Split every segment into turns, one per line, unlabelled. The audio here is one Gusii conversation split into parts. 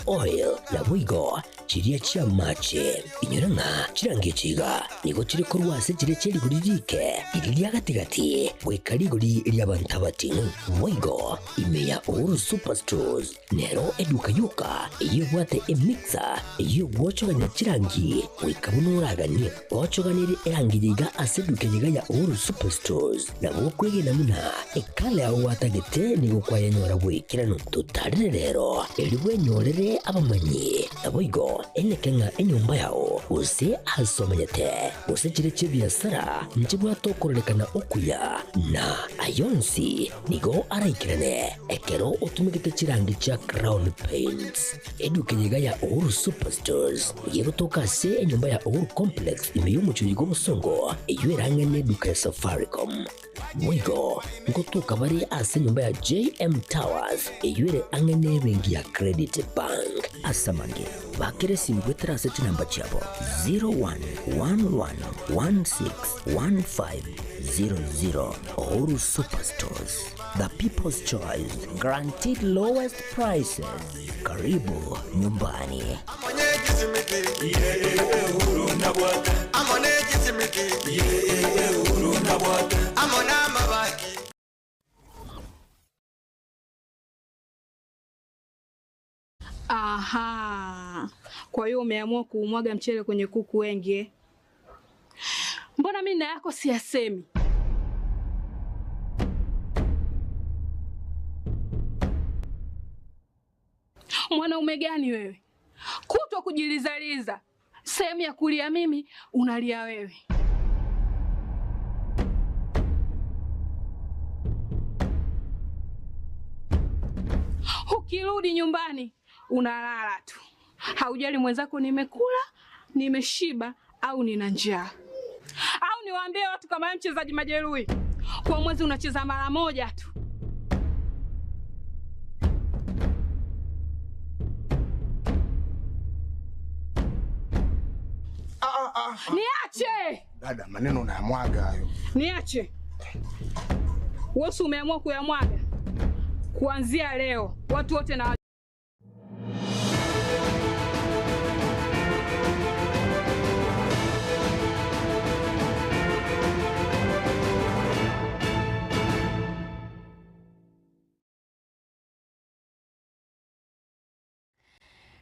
oil, naboigo chiria chi'amache. Inyora ng'a chirangi echi iga nigo chire korwa ase chiria chie rigori riike, riria ria gati-gati, goika rigori ri'abanto abating'u. Boigo ime ya Uhuru Superstores nero eduka yoka eyio ebwate emixer eyio egwochogania chirangi goika buna oraganie. Gochoganerie erangi eye iga ase eduka eye iga ya Uhuru Superstores nabo okwegena buna ekala yao gwatagete nigo kwayenyora goikeranu. Totarire rero erio bwenyorere abamanyi. Naboigo eneke ng'a enyomba yao, gose aase omenyete, gose chiria chi'ebiasara, nchibwate okororekana okuya, na ayio onsi nigo araikerane ekero otumegete chirangi chia Crown Paints. Eduka eye iga ya Uhuru Superstores nigo egotoka ase enyomba ya Uhuru Complex ime y'omochie oyo bw'obosongo, eyio erang'ane eduka ya Safaricom. Boigo ngotoka bare ase enyomba ya JM Towers eyio ere ang'e n'ebenki ya Credit Bank. Ase amange, bakera esimi goetera ase chinamba chiabo 0111161500. Uhuru Superstores, the people's choice, guaranteed lowest prices. Karibu nyumbani.
Aha, kwa hiyo umeamua kuumwaga mchele kwenye kuku wengi eh? Mbona mimi na yako siyasemi? Mwanaume gani wewe? Kutwa kujilizaliza, sehemu ya kulia mimi unalia wewe. Ukirudi nyumbani unalala tu, haujali mwenzako nimekula, nimeshiba au nina njaa. Au niwaambie watu kama wewe mchezaji majeruhi, kwa mwezi unacheza mara moja tu. Niache!
Dada, maneno unayamwaga hayo.
Niache. Wewe umeamua kuyamwaga. Kuanzia leo watu wote na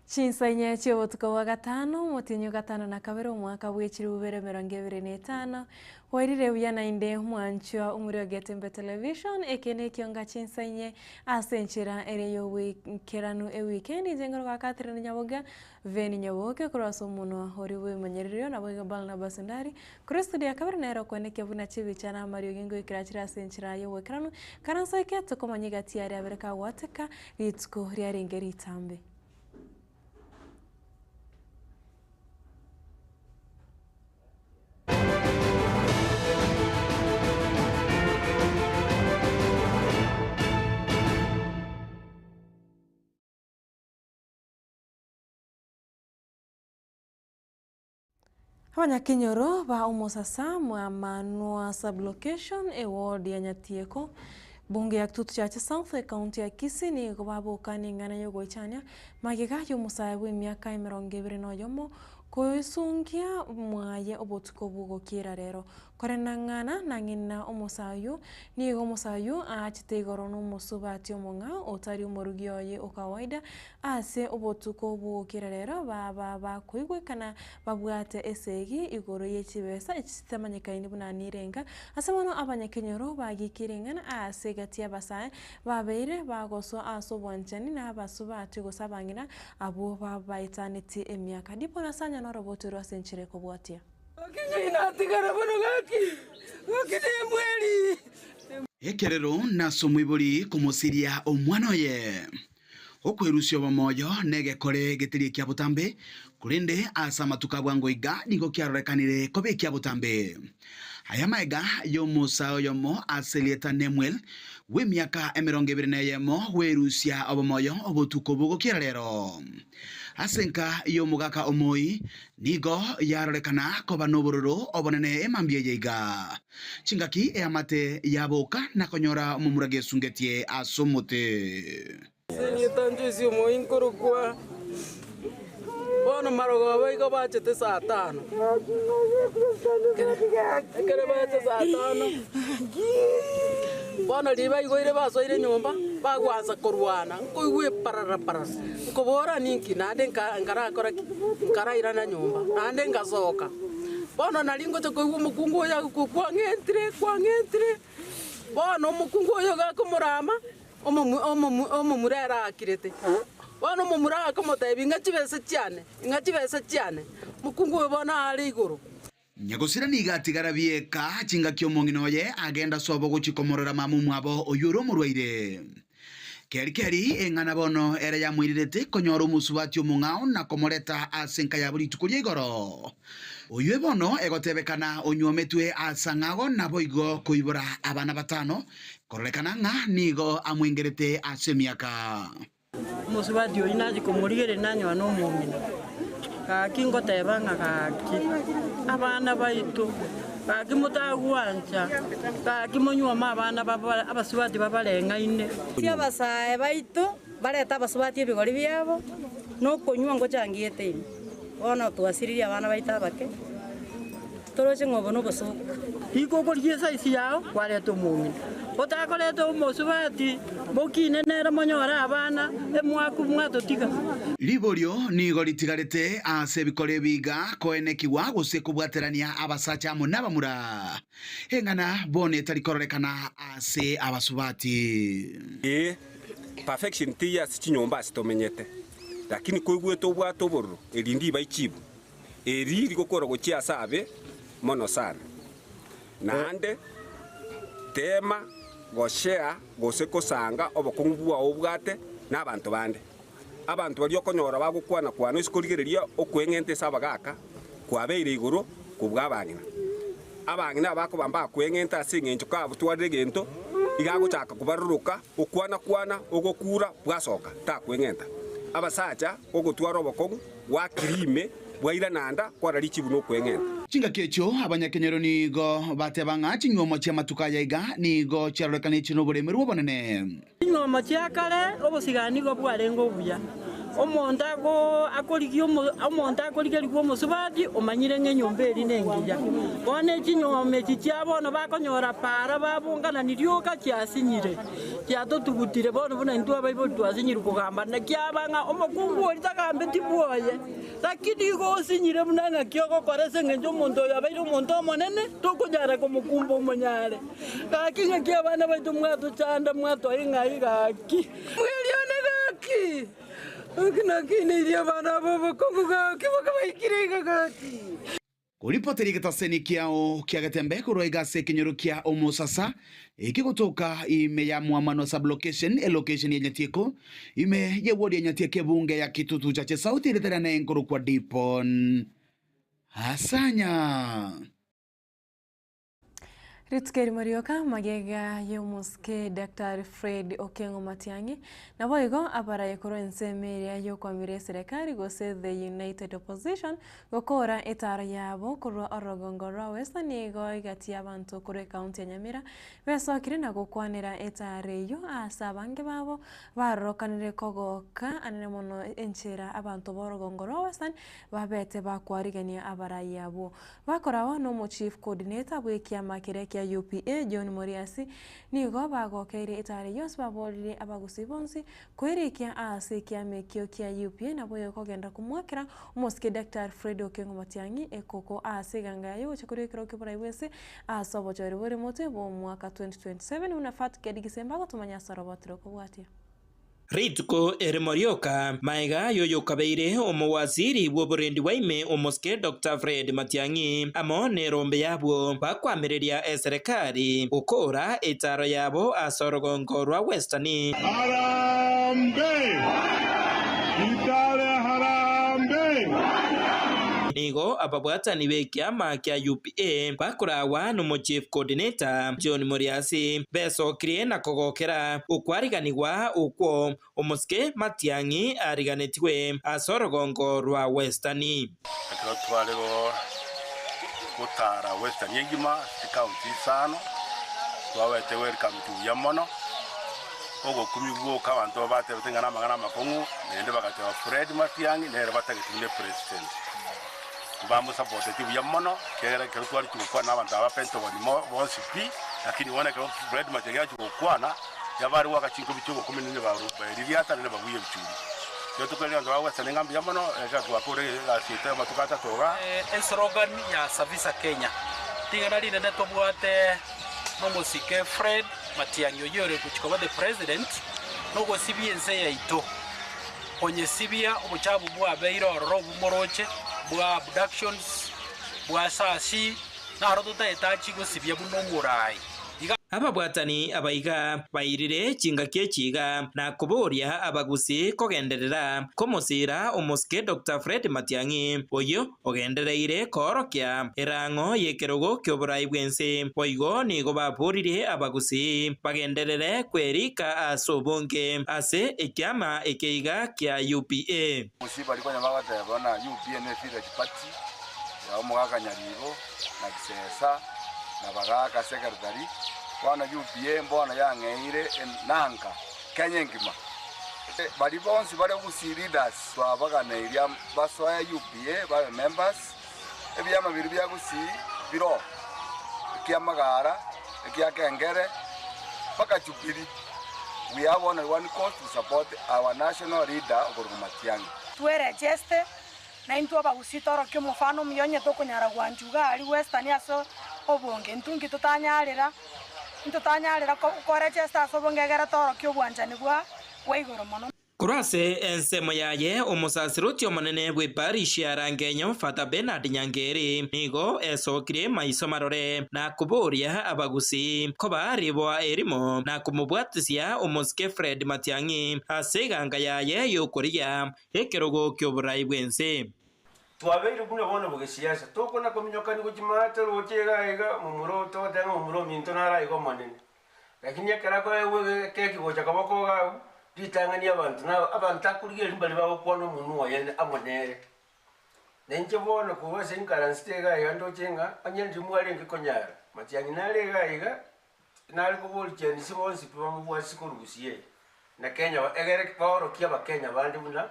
Chinsa inye chi'obotuko bwa gatano, omotienyi o gatano na kabere, omwaka bwe chilifu bibere emerongo ebere na etano, Bwairire buya naende mwanchwa omorwoti o Getembe Television, eke nekionga chinsa inye ase enchera ere y'oboikeranu ewikendi inche nkoroka Catherine Nyaboga, Veni Nyaboke korwa ase omonwa oria bw'emanyererio naboigo Barnabas Ndari, korwa estudio ya kabere nere okwenekia buna chibicha na amariogi ngoikera chire ase enchera y'oboikeranu, karansoike tokomanya egati yaria abere kagwateka rituko riarenge ritambe. Abanyakenyoro ba Omosasa mwamanwa sub-location eward ya Nyatieko, bunge ya Kitutu Chache South, ecounty ya Kisii nigo babokania eng'ana yogoichania magega y'omosae bw'emiaka emerongo ebere na oyomo Koesungia mwaye obotuko bw'ogokiira rero. Koreng'ana na ng'ina omosae oyio, nigo omosae oyio aachete igoro nomosubati omong'ao otari omorugi oye o kawaida ase obotuko bw'ogokiira rero baba bakoigwekana babwate esegi igoro ye chibesa echi chitamanyekaini buna nirenga. Ase bono abanyakenyoro bagikiire ing'ana ase egati y'abasae babeire bagosoa ase obwanchani na abasubati gose abang'ina Abwo babaetanetie emiaka. Dibora ase noroboto rwa ase enchera ekobwatia.
Ekerero nase omoibori komosiria omwana oye. Okwerusia obomoyo negekore getari ekia botambe, korende ase amatuko a bwango iga nigo kiarorekanire koba ekia botambe. Aya maega y'omosae oyomo ase erieta Nemuel, bw'emiaka emerongo ebere na eyemo, bw'erusia obomoyo obotuko bogokiera rero. Ase enka y'omogaka omoi nigo yarorekana koba nobororo obonene emambia eye iga. Chingaki eamate yaboka na konyora omomura gesungetie ase omote.
Ase erieta Joyce Omoinkorokwa. Marogoba igo bachete saa tano. Ekero bacha saa tano, bono riria baigoire basoire nyomba, bagwansa korwana, nkoigwa eparara parara, nkobora ninki naende nka nkarakora ki? Nkarairana nyomba, naende ngasoka. Bono nari ngocha koigwa omokungu oyo agokwa kwang'entire kwang'entire, bono omokungu oyo iga akomorama. Omomura ere aakirete. Bono omomura akamotebia, Ing'a chibesa chiane, ing'a chibesa chiane. Omokungu oyo bono aare igoro.
Nyagosira nigo atigara bieka chingaki omong'ina oye agenda sobo gochia komorora mama omwabo oyio ore omorwaire. Keri keri eng'ana bono ere yamoirirete konyora omosubati omong'ao na komoreta ase enka yabo rituko ria igoro. Oyio bono egotebekana onyuometwe ase ang'ago naboigo koibora abana batano, Kororekana ng'a nigo amwengerete ase emiaka.
Omosubati oyio nachia komorigereria nanyora nomong'ina. Gaki ngoteba ng'a gaki abana baito, gaki motagwancha, gaki monyuome abana baba abasubati babareng'aine.
Abasae baito barete abasubati ebigori biabo, na okonywa ngochangiete ime. Bono twasiririe abana baito abake. Toroche ng'a obo nobosooku.
Rika okorigia esaisi yao, kwareta omong'ina. Otakoreta omosubati, mokine nere monyore abana, emwaku mwatotiga.
Riborio nigo ritigarete ase ebikoro ebi iga koenekigwa gose kobwaterania abasacha amo nabamura, eng'ana bono etari kororekana ase abasubati.
Ee, perfection teiyo ase chinyomba ase tomenyete, lakini koigwete obwate obororo, eri ndiba ichibu. Eri rigokora gochia ase abe mono sana. Naende teema goshare gose kosanga obokong'u bwao obwate nabanto bande. Abanto baria okonyora bagokwana kwana ase korigereria okweng'enta ase abagaka kwabeire igoro kobua abang'ina. Abang'ina abakoba mbakweng'enta ase eng'encho kabotwarire egento, iga agochaka kobaroroka, okwana kwana, ogokura, bwasoka, takweng'enta. Abasacha ogotwara obokong'u Gwakire ime, bwairana anda, kwarora richibu nokweng'enta.
Chingaki echio abanyakenyoro nigo bateba ng'a chinywomo chi'amatuko aya iga nigo chiarorekanetwe noboremerwa obonene.
Chinywomo chia kare obosigani nigo bwarenge obuya. Omonto akorigia omonto akorigerigwa omosubati omanyire ng'a enyomba eria nengiya. Bono echinywomo echi chia bono bakonyora para babunganani rioka chiasinyire. Chiatotugutire bono buna intwe abaibori twasinyirwe kogamba, naki aba ng'a omokungu oria tagambeti bwoye, lakini igo osinyire buna ng'aki ogokora ase engencho omonto oyo abeire omonto omonene, tokonyara komokumba omonyare. Gaki ng'aki abana baito mwatochanda mwatoa ing'ai gaki.
Mweriane gaki! Gaki nakineirie abana aba obokungu gaki bakabaikire iga gaki.
Koripoteria egetaseni kiao kia Getembe korwa iga ase ekenyoro kia Omosasa, ekegotoka ime ya Mwamano Sub-location, elocation ya Nyatieko, ime ye ward ya Nyatieko ebunge ya Kitutu Chache South eritari ane nkorokwa Dipon Asanya.
Rituko erimo rioka magega y'omosike Daktari Fred Okengo Matiang'i naboigo abaraye korwa ensemo eria y'okwamira eserekari gose The United Opposition gokora etaro yabo korwa orogongo rwa Western nigo egati y'abanto korwa ekaunti ya Nyamira besokire na gokwanera etaro eyio ase abange babo barorokanire kogoka anene mono enchera abanto b'orogongo rwa Western babete bakwarigania abarayi abwo. Bakoragwa nomo-chief coordinator bw'ekiama keria kia UPA, John Moriasi, nigo bagokeire etare yonsi baboririe abagusii bonsi koirikia ase ekiama ekio kia UPA naboigo kogenda komoakera omosike Daktari Fred Okengo Matiang'i ekoko ase eganga yaye gocha korwa ekero ki'oborai bw'ense ase obochori bore motwe bw'omwaka 2027 buna Fatged Gisemba agotomanya ase oroboti rokobwatia.
Rituko erimo rioka, magega y'oyokabeire omowaziri bw'oborendi bwa ime omosike Doctor Fred Matiang'i amo nerombe yabwo bakwamireria eserekari gokora etaaro yabo ase orogongo rwa Western.
Harambee! Kitale harambee!
Nigo ababwatani b'ekiama kia UPA bakoragwa nomo-chief coordinator John Muriasi besokirie na kogokera okwariganigwa okwo omosike Matiang'i ariganetigwe ase orogongo rwa Western.
Ekero tware gotara Western engima ase chicounty isano, twabete welcomed buya mono. Ogokumi gwoka abanto batebete ng'a namang'ana amakong'u, naende bagateba Fred Matiang'i nere batagete buna epresident. Mbamosapoteti buya mono, ekiagera ekero twarichia gokwana na abanto aba Pentagon mo bonsi pi, lakini bono ekero Fred Matiang'i achia gokwana, yabare goaka chinkobi chia ogokumia naende baru baiririata naende babuya ebichuri. Ekero tokoereria abanto ba Western ng'a mbuya mono, ekero twakore egasi yaito amatuko atato iga.
Eslogan ya Servisa Kenya, Ring'ana rinene tobwate nomosike Fred Matiang'i oyio ore gochia koba the president, nogosibia ense yaito, konyesibia obochafu bwabeire ororo obwo moroche bwa abductions, bwa sasi, naro totaete achie gosibia buna omorai. Iga.
Ababwatani abaiga bairire chingaki echi iga na koboria abagusi kogenderera komosira omosike Doctor Fred Matiang'i oyio ogendereire koorokia erang'o y'ekerogo ki'oborai bw'ense. Boigo nigo baboririe abagusi bagenderere kwerika ase obonge ase ekiama eke iga kia UPA.
Gusii baria konya bagoteba buna UPA ne village party ya omogaka Nyaribo na Kisesa na bagaka secretary, bono UPA mbono yang'eire nanka Kenya engima. Baria bonsi bare Gusii leaders twabaganeirie basoe UPA babe members, ebiama biria bia Gusii biro ekia Magara, ekia Kengere mpaka Jubilee. We have only one cause to support our national leader okorokwa Matiang'i.
Tweregeste, na intwe abagusii torokie omofano omuya onye tokonyara gwanchwa iga aria Western ase obonge. Intwe nki totanyarera, ntotanyarera koregesta ase obonge egere torokie obwanchani bwa bwa igoro mono.
Korwa ase ensemo yaye, omosasiroti omonene bw'eparish ya Rangenyo, Father Bernard Nyangeri, nigo esokirie maiso marore na koboria abagusii koba riboa erimo na komobwatisia omosike Fred Matiang'i ase eganga yaye y'okorigia ekerogo ki'oborai bw'ense.
Twabeire buna bono bw'gesiasa, tokona kominyokania gochia maate roche iga iga, momura oo togoteba ng'a momura ominto naro aiga omonene. Lakini ekero akoegwa ekeki gocha koboko iga agwo, ritang'ani abanto na abanto akorigereria mbaria bagokwana omonwa oye amo nere. Na inche bono korwa ase inkaransete iga iga ndoche ng'a onye ndiri mwarenge konyara, matiang'i nare iga iga, nare koboria chianisi bonsi pi bamobwatisi korwa gusii eye, na Kenya egere baorokie abakenya bande buna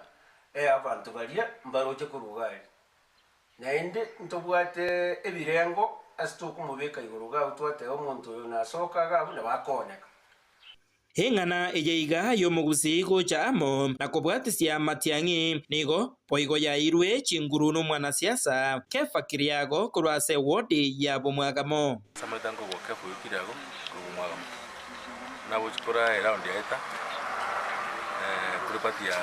abanto baria mbaroche korwa iga aria. Naende ntobwate ebirengo ase tokomobeka igoro iga abwo twateba omonto oyo nasoka iga abwo nabo akooneka.
Eng'ana eye iga y'omogusii gocha amo na kobwatisia Matiang'i nigo boigo yairwe chinguru n'omwanasiasa Kefa Kiriago korwa ase ewodi ya Bomwagamo.
Ase nkogwa Kefa oyio Kiriago korwa Bomwagamo, nagochia kora eround yaeta kore party ya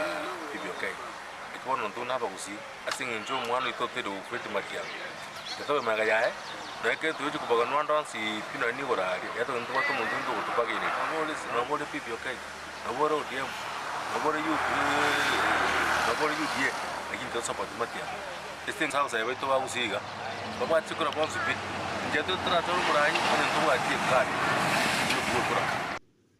BBOK. Eki bono intwe buna abagusii. Ase engencho y'omwana oito oteire gokwa Matiang'i, tobe magega yaye, na ekero togochia kobaganwa ande onsi pi nonya nigo aria, yatoka ntobwate omonto onde ogotobagereria. Nabo ore nabo ore PPOK, nabo ore ODM, nabo ore U nabo ore UDA, lakini tosapoti Matiang'i. Ase abasae baito ba Gusii iga, babwate chikura bonsi pi, inche toratore omorai onye ntobwati ekadi yokogokora.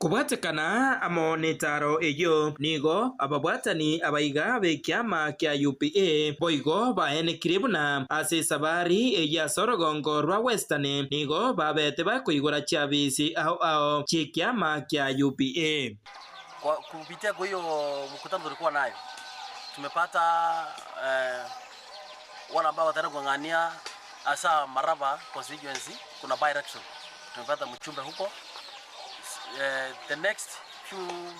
Kobwatekana amo netaro eyio, nigo ababwatani abaiga b'ekiama kia UPA boigo baenekirie buna ase esabari eyio ase orogongo rwa Western nigo babete bakoigora chiabisi ao ao chi'ekiama kia UPA.
Kwa kupitia kwa hiyo mkutano tulikuwa nayo tumepata eh, wale ambao wataenda kung'ang'ania hasa Maraba constituency, kuna by election tumepata mchumbe huko. The next few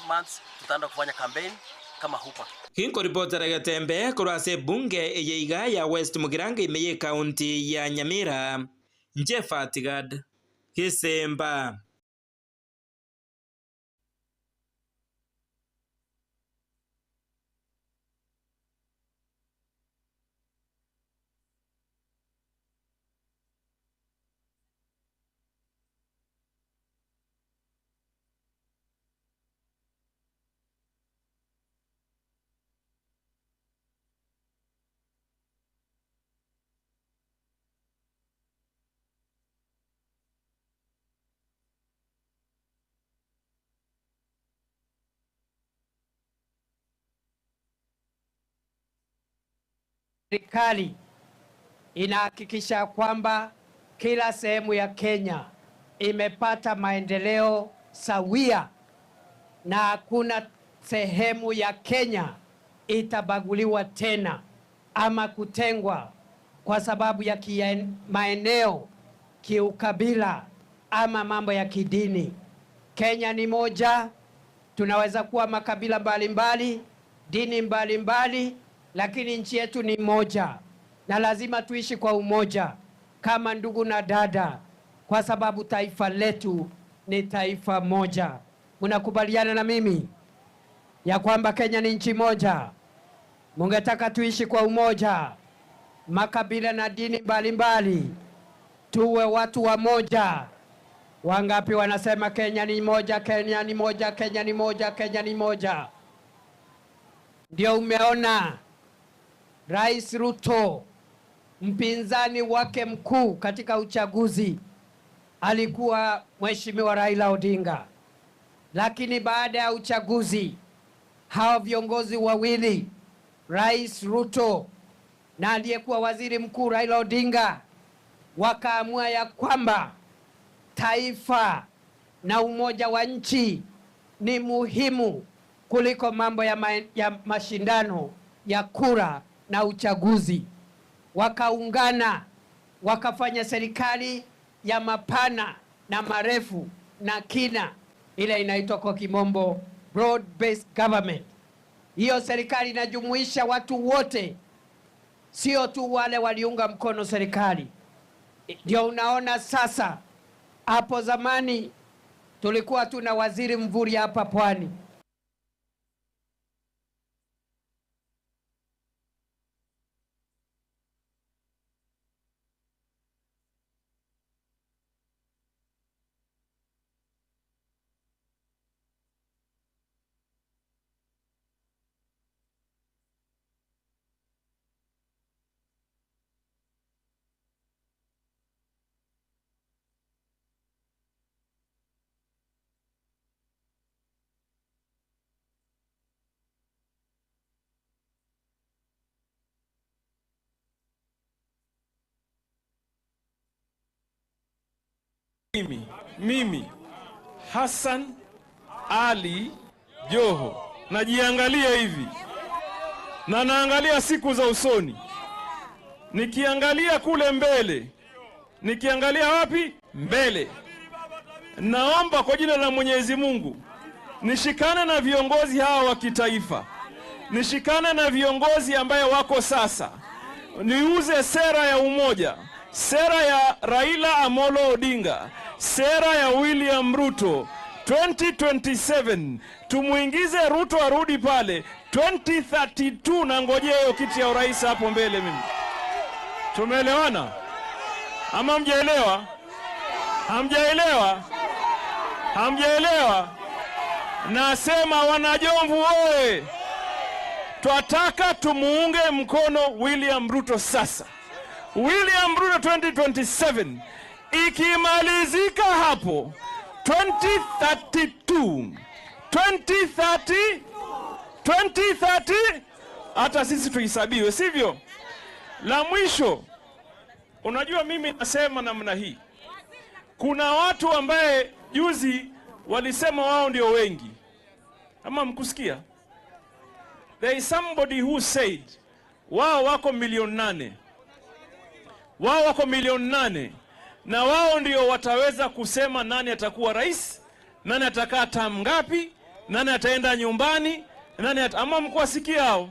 months tutaenda kufanya campaign kama hupa.
Ginkoripotera Getembe korwa ase ebunge eye iga ya West Mugirango ime y'ecounty ya Nyamira, Inche Fatigad Gesemba.
Serikali inahakikisha kwamba kila sehemu ya Kenya imepata maendeleo sawia na hakuna sehemu ya Kenya itabaguliwa tena ama kutengwa kwa sababu ya maeneo, kiukabila ama mambo ya kidini. Kenya ni moja, tunaweza kuwa makabila mbalimbali, dini mbalimbali, lakini nchi yetu ni moja na lazima tuishi kwa umoja kama ndugu na dada, kwa sababu taifa letu ni taifa moja. Mnakubaliana na mimi ya kwamba Kenya ni nchi moja? Mungetaka tuishi kwa umoja, makabila na dini mbalimbali, tuwe watu wa moja. Wangapi wanasema Kenya ni moja, Kenya ni moja, Kenya ni moja, Kenya ni moja? Ndio umeona Rais Ruto, mpinzani wake mkuu katika uchaguzi alikuwa Mheshimiwa Raila Odinga, lakini baada ya uchaguzi hawa viongozi wawili, Rais Ruto na aliyekuwa waziri mkuu Raila Odinga, wakaamua ya kwamba taifa na umoja wa nchi ni muhimu kuliko mambo ya mashindano ya kura na uchaguzi. Wakaungana wakafanya serikali ya mapana na marefu na kina, ile inaitwa kwa kimombo broad based government. Hiyo serikali inajumuisha watu wote, sio tu wale waliunga mkono serikali. Ndio unaona sasa, hapo zamani tulikuwa tuna waziri Mvurya hapa Pwani.
Mimi Hassan Ali Joho najiangalia hivi na naangalia siku za usoni, nikiangalia kule mbele, nikiangalia wapi mbele, naomba kwa jina la Mwenyezi Mungu nishikane na viongozi hawa wa kitaifa, nishikane na viongozi ambaye wako sasa, niuze sera ya umoja, sera ya Raila Amolo Odinga, sera ya William Ruto. 2027 tumuingize Ruto arudi pale 2032, na ngojea hiyo kiti ya urais hapo mbele. Mimi tumeelewana ama hamjaelewa? Hamjaelewa? Hamjaelewa? Nasema wanajomvu oye! Twataka tumuunge mkono William Ruto sasa. William Ruto 2027 ikimalizika hapo 2032, 2030, 2030 hata sisi tuhesabiwe, sivyo? La mwisho, unajua mimi nasema namna hii, kuna watu ambaye juzi walisema wao ndio wengi, ama mkusikia? There is somebody who said wao wako milioni 8, wao wako milioni 8 na wao ndio wataweza kusema nani atakuwa rais, nani atakaa tamu ngapi, nani ataenda nyumbani, nani ama mkuwasikia hao?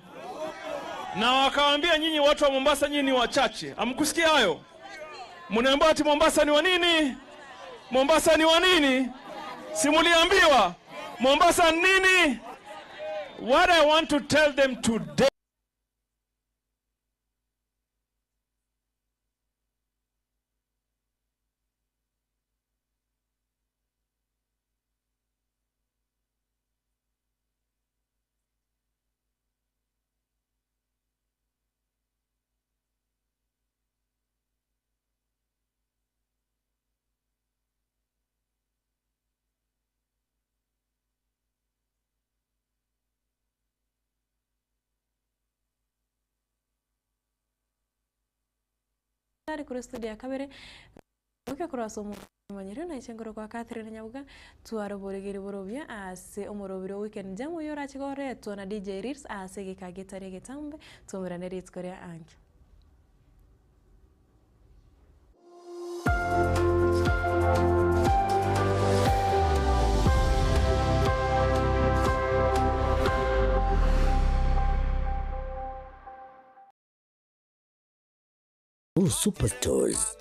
Na wakawaambia nyinyi watu wa Mombasa, nyinyi ni wachache. Amkusikia hayo? Mnaambiwa ati Mombasa ni wa nini? Mombasa ni wa nini? Simuliambiwa Mombasa nini? What I want to tell them today,
Ari kuri studio ya kabere uke kurasa. Manyire na inche nkoro kwa Catherine Nyabuga, tware oboregeri borobia ase omorobiri o weekend jam oyio orache koretwa na DJ Reels ase egeka getari egetambe, twaumerane rituko ria ankio.
Superstores.